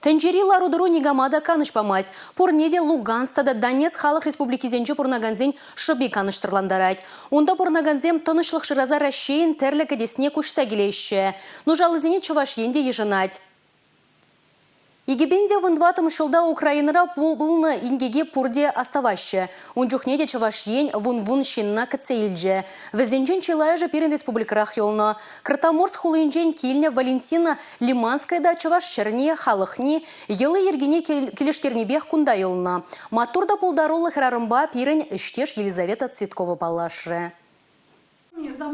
Тӗнчери лару-тӑру никама та канӑҫ памасть. Пурне те Луганск тата Донецк халӑх республикисенче пурӑнакансен шӑпи канӑҫсӑрлантарать. Унта пурӑнакансем тӑнӑҫлӑх шыраса Раҫҫейӗн тӗрлӗ кӗтесне куҫса килеҫҫӗ. Нушаллисене Чӑваш Ен те йышӑнать. 2014 ҫулта Украинӑра пулнӑ инкеке пурте астӑваҫҫӗ. Ун чухне те Чӑваш Ен вун-вун ҫынна кӗтсе илчӗ. Вӗсенчен чылайӑшӗ пирӗн республикӑрах юлнӑ. Кротоморск хулинчен килнӗ Валентина Лиманская та чӑваш ҫӗрне, халӑхне, йӑли-йӗркине килӗштернипех кунта юлнӑ. Маттур та пултаруллӑ хӗрарӑмпа пирӗн ӗҫтеш Елизавета Цветкова паллашрӗ.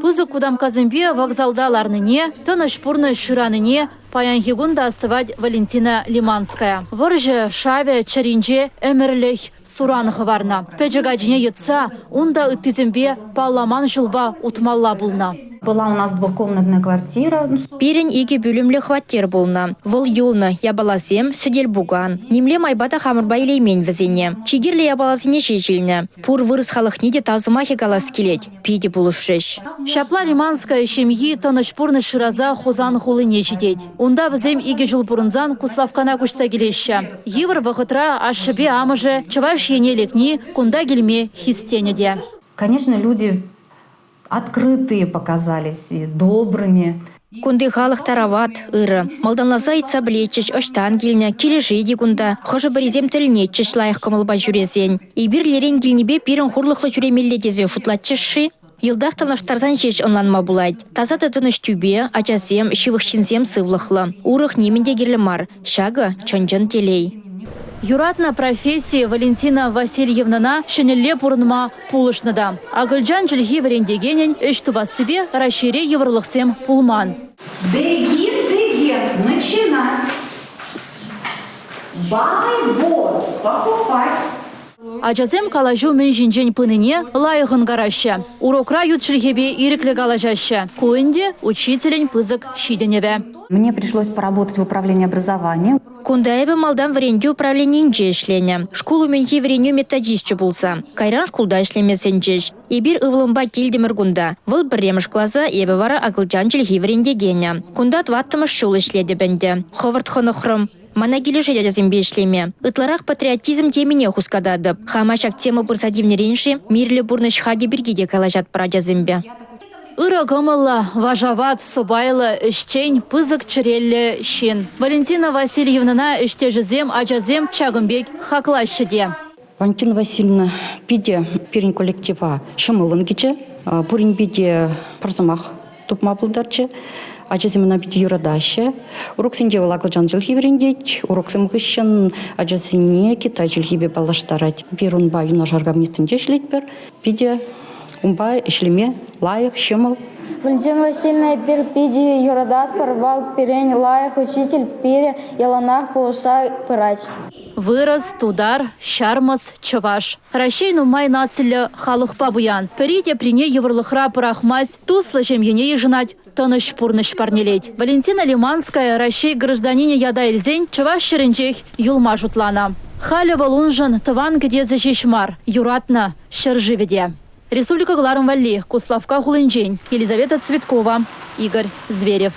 Пысӑк кутамккасемпе вокзалта ларнине, тӑнӑҫ пурнӑҫ шыранине паянхи кун та астӑвать Валентина Лиманская. Вӑрҫӑ шавӗ чӗринче ӗмӗрлӗх суран хӑварнӑ. Пӗчӗк ачине йӑтса унта ыттисемпе палламан ҫулпа утмалла пулнӑ. Была у нас двухкомнатная квартира. Пирӗн икӗ пӳлӗмлӗ хваттер пулнӑ. Вӑл юлнӑ япаласем, сӗтел-пукан. Нимле майпа та хамӑрпа илеймен вӗсене. Чи кирлӗ япаласене ҫеҫ илнӗ. Пур вырӑс халӑхне те тав сӑмахӗ калас килет. Питӗ пулӑшрӗҫ. Ҫапла Лиманская ҫемйи тӑнӑҫ пурнӑҫ шыраса Хусан хулине ҫитет. Унта вӗсем икӗ ҫул пурӑнсан Куславккана куҫса килеҫҫӗ. Йывӑр вӑхӑтра ашшӗпе амӑшӗ Чӑваш Ене лекни кунта килме хистенӗ те. Конечно, люди открытые показались и добрыми. Кунти халӑх тарават, ырӑ. Малтанласа ыйтса пӗлетчӗҫ, ӑҫтан килнӗ, килӗшет-и кунта. Хӑшӗ-пӗрисем тӗлӗнетчӗҫ лайӑх кӑмӑлпа ҫӳресен. Эпир лерен килнипе пирӗн хурлӑхлӑ ҫӳремелле тесе шутлатчӗҫ-ши? Йӑлтах танлаштарсан ҫеҫ ӑнланма пулать. Таса та тӑнӑҫ тӳпе, ачасем, ҫывӑх ҫынсем сывлӑхлӑ. Урӑх нимӗн те кирлӗ мар. Ҫакӑ – чӑн-чӑн телей. Юратнӑ професси Валентина Васильевнӑна ҫӗнӗлле пурӑнма пулӑшнӑ та. Акӑлчан чӗлхи вӗрентекенӗн ӗҫ тупассипе Раҫҫейре йывӑрлӑхсем пулман. Begin деген начинать. Buy bought покупать. Ачасем калаҫу мӗн ҫинчен пынине лайӑх ӑнкараҫҫӗ. Урокра ют чӗлхепе ирӗклӗ калаҫаҫҫӗ. Ку ӗнтӗ учителӗн пысӑк ҫитӗнӗвӗ. Мне пришлось поработать в управлении образования. Кунта эпӗ малтан вӗрентӳ управленийӗнче ӗҫленӗ. Шкул умӗнхи вӗренӳ методисчӗ пулса. Кайран шкулта ӗҫлеме сӗнчӗҫ. Эпир ывӑлӑмпа килтӗмӗр кунта. Вӑл пӗрремӗш класа, эпӗ вара акӑлчан чӗлхи вӗрентекенӗ. Кунта тӑваттӑмӗш ҫул ӗҫлетӗп ӗнтӗ. Хӑвӑрт хӑнӑхрӑм. Мана килӗшет ачасемпе ӗҫлеме. Ытларах патриотизм темине хускататӑп. Хама ҫак тема пырса тивнӗрен-ши мирлӗ пурнӑҫ хакӗ пирки те калаҫатпӑр ачасемпе. Ырӑ кӑмӑллӑ, вашават, сӑпайлӑ, ӗҫчен, пысӑк чӗреллӗ ҫын. Валентина Васильевнӑна ӗҫтешӗсем, ачасем ҫакӑн пек хаклаҫҫӗ те. Валентина Васильевна питӗ пирӗн коллектива ҫӑмӑллӑн кӗчӗ. Пуринпе те пӗр сӑмах тупма пултарчӗ. Ачасем ӑна питӗ юратаҫҫӗ. Уроксенче вӑл акӑлчан чӗлхи вӗрентет. Уроксем хыҫҫӑн ачасене китай чӗлхипе паллаштарать. Эпир унпа юнашар кабинетсенче ӗҫлетпӗр. Питӗ унпа ӗҫлеме лайӑх, ҫӑмӑл. Валентина Васильевна эпир питӗ юрататпӑр. Вӑл пирӗн лайӑх учитель, пире яланах пулӑшса пырать. Вырӑс, тутар, ҫармӑс, чӑваш. Раҫҫей нумай нациллӗ халӑхпа пуян. Пӗри теприне йывӑрлӑхра пӑрахмасть, туслӑ ҫемьене йышӑнать, тӑнӑҫ пурнӑҫ парнелет. Валентина Лиманская Раҫҫей гражданинӗ ята илсен чӑваш ҫӗрӗнчех юлма шутланӑ. Халӗ вӑл уншӑн тӑван кӗтесӗ ҫеҫ мар, юратнӑ ҫӗршывӗ те. Республика кӑларӑм валли Куславкка хулинчен Елизавета Цветкова, Игорь Зверев.